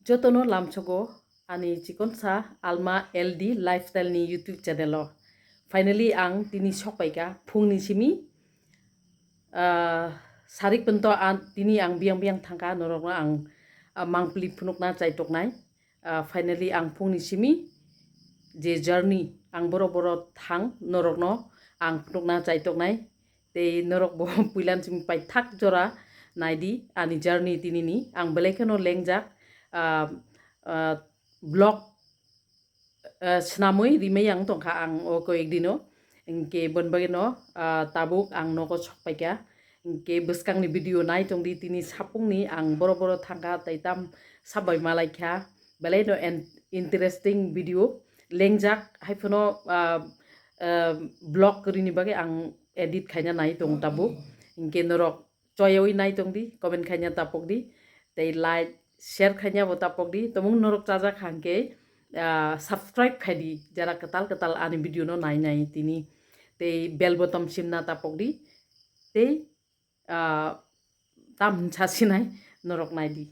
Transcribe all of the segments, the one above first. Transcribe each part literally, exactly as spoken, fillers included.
Jotono lamsogo ani chikonsa Alma L D Lifestyle ni YouTube channel o. Finally ang tini sokpaikha phungni simi, ah, sarik pento an-, tini ang biyang biyang thangkha norokno ang, ah, mangpili phunukna chaitoknai. Ah, finally ang phungni simi je journey ang boro boro thang norokno ang phunukna chaitoknai. Tei norok bo puilan simi paithak jora naidi ani journey tinini. Ang belai kheno lengjak, ah, ah, vlog, ah, swnamwi rimai ang tongkha ang o koyek dino. Hinkhe boni bagwino, ah, tabuk ang nogo sokpaikha. Hinkhe bwskangni video nai tongdi tini sapungni ang boro boro thangkha tei tam sabai malaikha. Belaino en-, interesting video lengjak haiphano, ah, ah, vlog kwrwini bagwi ang edit khaina nai tongo tabuk. Hinkhe norok choyawi nai tongdi, comment khaina tapokdi, tei like, share khaina bo tapokdi. Tomung norok chajak hangkhe, ah, subscribe khaidi, jara kwtal kwtal ani video no nai nai tini. Tei bell button simna tapokdi, tei, ah, tam hinsa sinai norok naidi.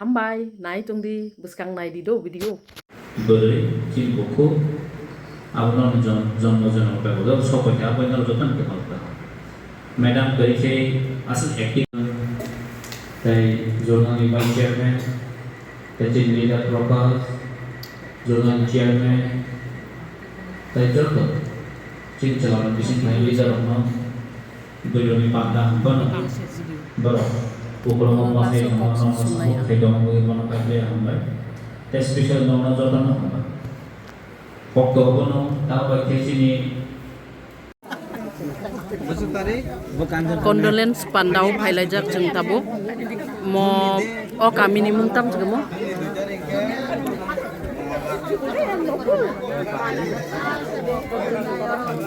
Hambai, nai tongdi, bwskang naidi do video. Bwrwi chini bukhuk abono jom-, jonmo jonmo pebo do sokphaikha, aboino jotono khe phalkha. Madam twi khe aswk active, tei zonal ni vice chairman, tei chini leader Prakash, zonal chairman, tei joto chini chwla rok bising thai leader rokno Bwrwini panda hwnphano borok ukulungo mwtai tongma nono support khai tongo, bwrwi bono kaitor hambai. Tei special nono jotono hambai. Kokto bono tamo bai khe chini Condolence pandao phailaijak chwng tabuk. Mo o kamini mung tam chwngmo?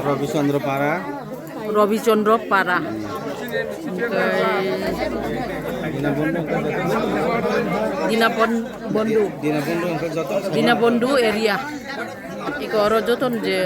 Ravi Chandra Para. Ravi Chandra Para. Oke. Dina Bon-, Bondu. Dina Bondu, oke, joto. Dina Bondu area. Iko oro joton je.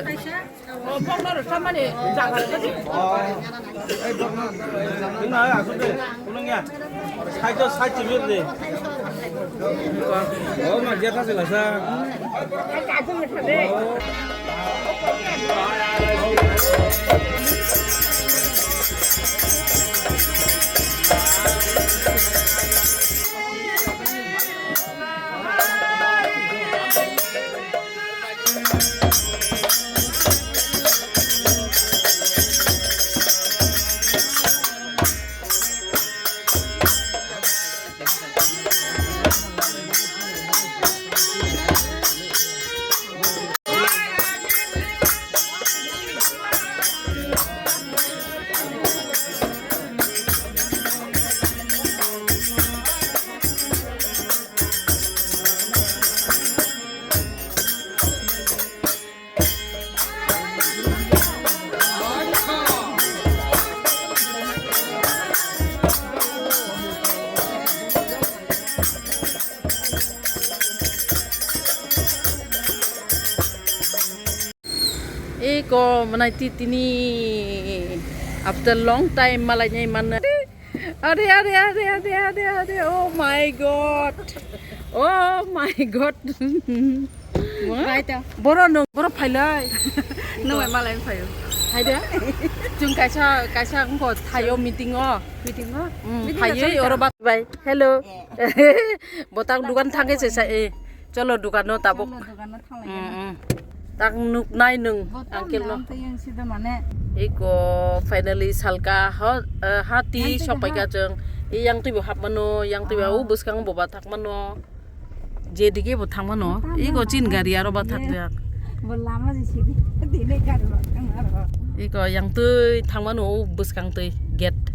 Eko manai titini after long time malai nai mana. Are, are, are, are, are, are, oh my God. Oh my God. Bai ta. Boro nung, boro phailai. Nung bai malai phaio. Hai de. Chung kaisa, kaisa wngkho thaio meeting o. Meeting o? Mm, meeting phaiwi o oro ba-, bai. Hello. Eh. Botang dukan thangkhe se sa, eh. Cholo dukan no tabuk. Cholo dukan no. Mm, mm. Tak nuknai nung uncle no. Iko finally salka ho, eh, hati sokpaikha chwng. I yang twi bo hapmano, yang twi bo u bwskang bo bathakmano. Jedike bo thangmano. Iko chin gari aro bathakjak. Bo lama je sidi, dine gari bathang aro. Iko yang twi thangmano u bwskang twi gate.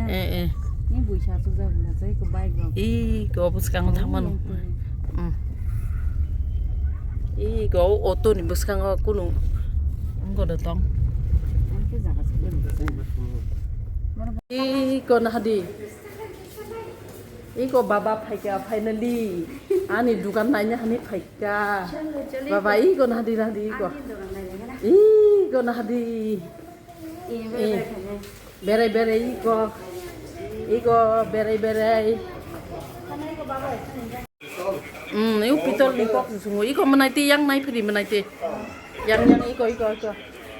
Eh, eh. Ni buisa suja bula sai ko bike rok. Iko bwskango thangmano. Iko auto ni bwskango kunu wngkha da tong. Iko nahadi. Iko baba phaikha finally. Ani dukan naina hani phaikha. Baba iko nahadi nahadi iko. Iko nahadi. Eh, berai berai iko. Iko berai berai. Hmm, yung pitol ni kok sungo. Iko manai ti yang nai phiri manai ti. Yang, yang, iko, iko, iko.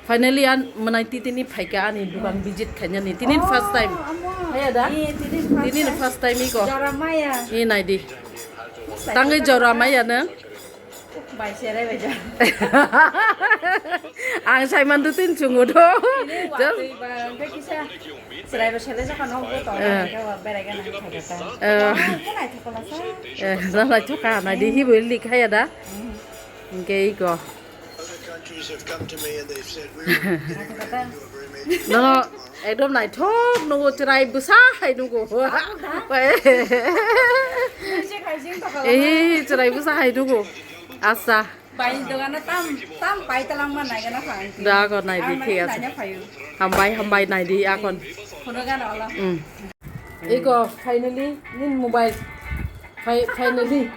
Finally, an manai ti tini phaika ani dukan visit khainani. Tini first time. Haya da? Tini first time iko. Jora maya. Ini nai di. Tanggai jora maya na. Bai serai bai ja. Ang sai mandu tin chungo do. Ini watui ba, hingke kisa serai bai serai jaka no bo to, hingke wa berai gana khaga ta. Eh. Ah, ko nai thokla sa. Eh, na lai thoka, nai di hi bo lik haya da. Hingke iko. Other countries have come to me and they've said, "We're giving you everything you ever made." No, no, ekdom naithok nungo, chwrai bwsa hai nungo. Eh, chwrai bwsa hai nungo. Asa. Bai dogano tam, tam pai talang ma nai gana phang. Da, go nai di, thik ase. Hambai, hambai nai di, akon. Phunuk gana olo. Mm. Iko, finally, nin mobile. Fi-, finally.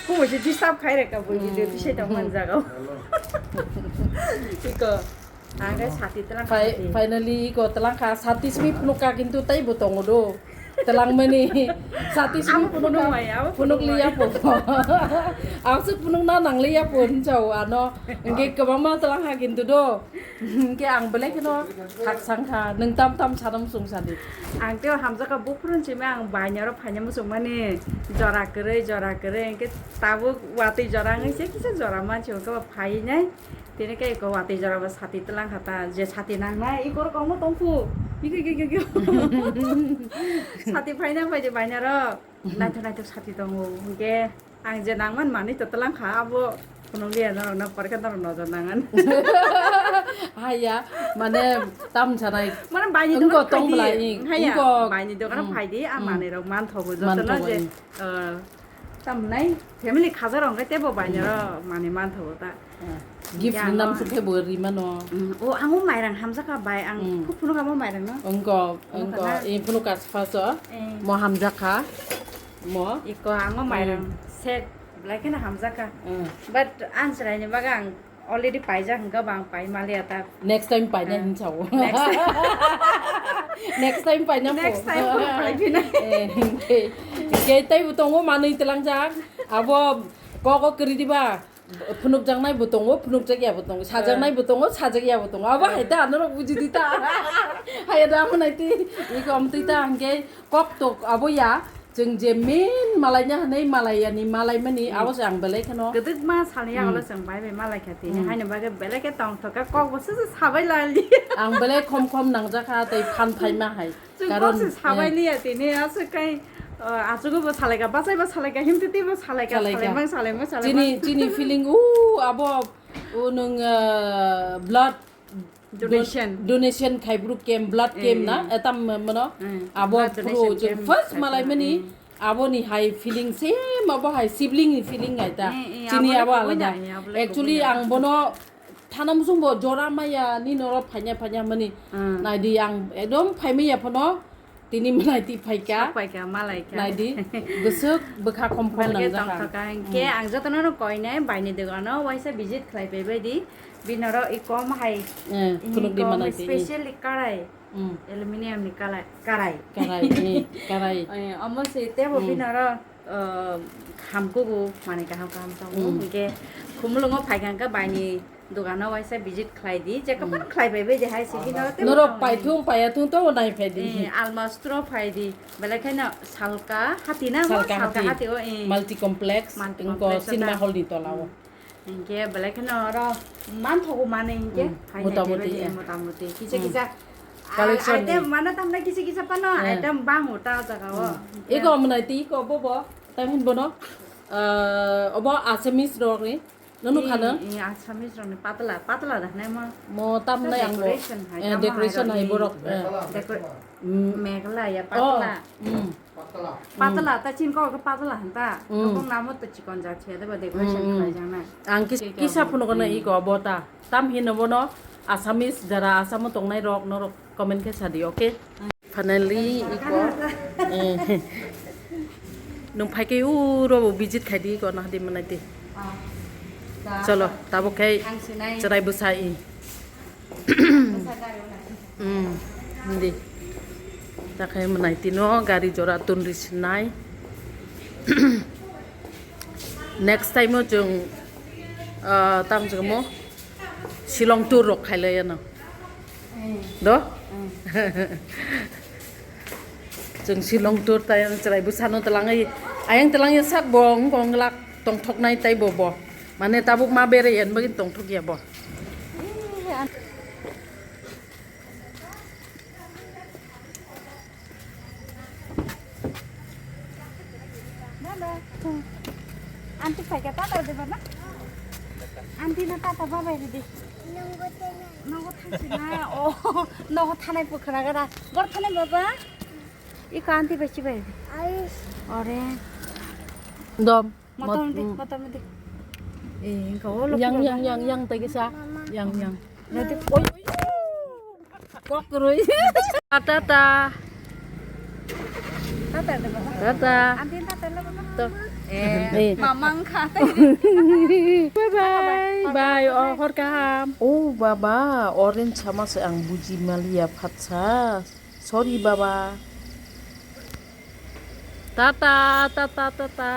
Kung se disturb khai reka bo, video tisai tong man jaga. Iko. Ang khe sati telang kha. Finally, iko telang kha. Sati simi phunuk kha, kintu tei bo tongo do. Telang mani. Sati simi phunuk kha. Phunuk liya po. Ang se phunuk na nang liya po, hinchao ano. Hingke kwbangma telang kha, kintu do. Hingke ang belai kheno khaksang kha, nwng tam tam sana muchung sadi. Ang teo hamjak kha, buphuru simi ang bainaro phaina muchung mani, jora kwrwi, jora kwrwi, hingke tabuk watwi jora wngwi se kisa jora mansi hwnkhe bo phai nai. Tini khe eko watwi jora bo sati twlang kha ta, je sati nangnai, eko rok omo tongkhu. Iko, iko, iko, iko. Sati phaina phaidi bainaro, naithok naithok sati tongo, hingke. Ang je nangman manwi to twlang kha, abo phunukliya norokno, porikha norok nojor nangan. Haya, mane tam sanai. Mane baini wngko dokan tong phaidi, blai, haya, wngko, baini dokano phaidi, a manwi rok manthogo jotono je, eh, tam nai family khajar wngkhe tebo baini ro manwi manthogo ta. Gift rinam sukhe bo rimano. Mm, o ang o mairang hamjakha bai, ang phuk phunukha mo mairang no. Wngko, wngko, i phunukha siphaso, mo hamjakha. Mo? Iko ang o mairang set belai kheno hamjakha. But ang chwraini bagwi ang already paijak hwnkha ba ang pai maliya ta. Next time paina hinchao. Next time. Next time paina po. Next time po paiphinai. Eh, hingke. Hingke teibo tongo manwi twlangjak. Abo kok o kwrwi diba? Phunukjaknai bo tongo, phunukjakya bo tongo, sajaknai bo tongo, sajakya bo tongo. Abo hai ta, norok buji di ta. Hai da, amo nai ti, iko amtwi ta, hingke kok tok abo ya, chwng je main malaina hinwi malaiyani, malaimani, abo se ang belai kheno. Kwdwkma salni yagulo chwng bai bai malai kha tini, haino bagwi belai khe tongthok kha, kok bo se se sabai lali. Ang belai khom khom nangjakha, tei phan phaima hai. Chwng karon, kok se sabai liya tini, aswk kai, uh, achugo bo salaika, bachai bo salaika, himtiti bo salaika, salaika. Salaimang, salaimang, salaimang. Chini, chini feeling, uh, abo, uh, nwng, uh, blood donation. Donation khai bru camp, blood camp na, eh, tam mano, abo blood donation pro, camp first malai mani, aboni hai feeling same, abo hai sibling ni feeling hai ta. Eh, eh, chini abo alada. Actually, ang bono Thanam sung bo jora maya ni noro phanya phanya mani. Naidi ang ekdom phaimaya phano tini malai ti phaika. Phaika malai kha. Naidi bwswk bwkha khom khom nangjak ang. Tongthok kha hingke ang jotono no koinai baini dogano waisa visit khlai pai bai di. Binoro i kom hai. Eh, phunuk di kom manai ti. Specially karai. Aluminium ni kalai, karai. Karai, eh, karai. Eh, omo se tebo binoro, eh, hamkugo, manui kaham kaham tongo. Hingke khumulungo phaikha hingke baini dogano waisa visit khlai di, je kapan khlai bai bai de hai se binoro tebo norok tongmani. Paithung paiyathung to nai phai di. Eh, almost tro phai di. Belai kheno salka hati na mo, salka hati o, eh. Multi complex, multi complex wngko cinema hall ni tola o. Hingke belai kheno oro manthogo mani hingke. Motamoti, motamoti kisa kisa collection item ni. Mano tamna kisa kisa pano item bango ta jaga o. Iko mwnai ti iko bobo tam hin bono, eh, obo Assamese rok ni. Nono khana? Assamese rok ni patla, patla da hnai mo. Mo tam nai ang bo. Decoration hai, eh, tamo decoration hai borok, eh. Meghalaya patla. Patla. Patla, ta chin kok ke patla hanta. Nokong namo to chikon jak se de ba decoration khlai jang na. Ang kis-, kisa phunuk na iko abo ta. Tam hino bono Assamese jara Assam o tongnai rok norok comment khe sadi, okay? Finally iko. Eh. Nung phai ke u ro bo visit khai di iko na di manai ti. Cholo, tabuk khai chwrai bwsa i. Hmm, hindi. Ta khai mwnai tino gari jora tun ri sinai. Next time o chwng, ah, tamo chwngmo Shillong tour rok khailai ano. Do? Chwng Shillong tour tai ang chwrai bwsano twlangwi, ayang twlangya sak bo wng kong glak tongthoknai tei bo bo. Mane tabuk ma berai yan bagwi tongthok ya bo. Baba. Aunty phaikha tata de baba. Aunty no tata baba de. Nogo thangsi na. Oh, nogo thanai pukra gara. Gor thanai baba. Iko aunty bai chibai. Ore. Dom. Motom de, motom de. Eh, engka o yang, yang, yang, yang, tagi sa. Yang, yang. Nanti, oi, oi. Kok roi. Tata. Tata de baba. Tata. Aunty tata lo baba. To. Eh, mamang kha. Bye bye. Bye. Oh, hor kaham. Oh, baba, orange sama se ang buji malia phatsa. Sorry, baba. Tata, tata, tata.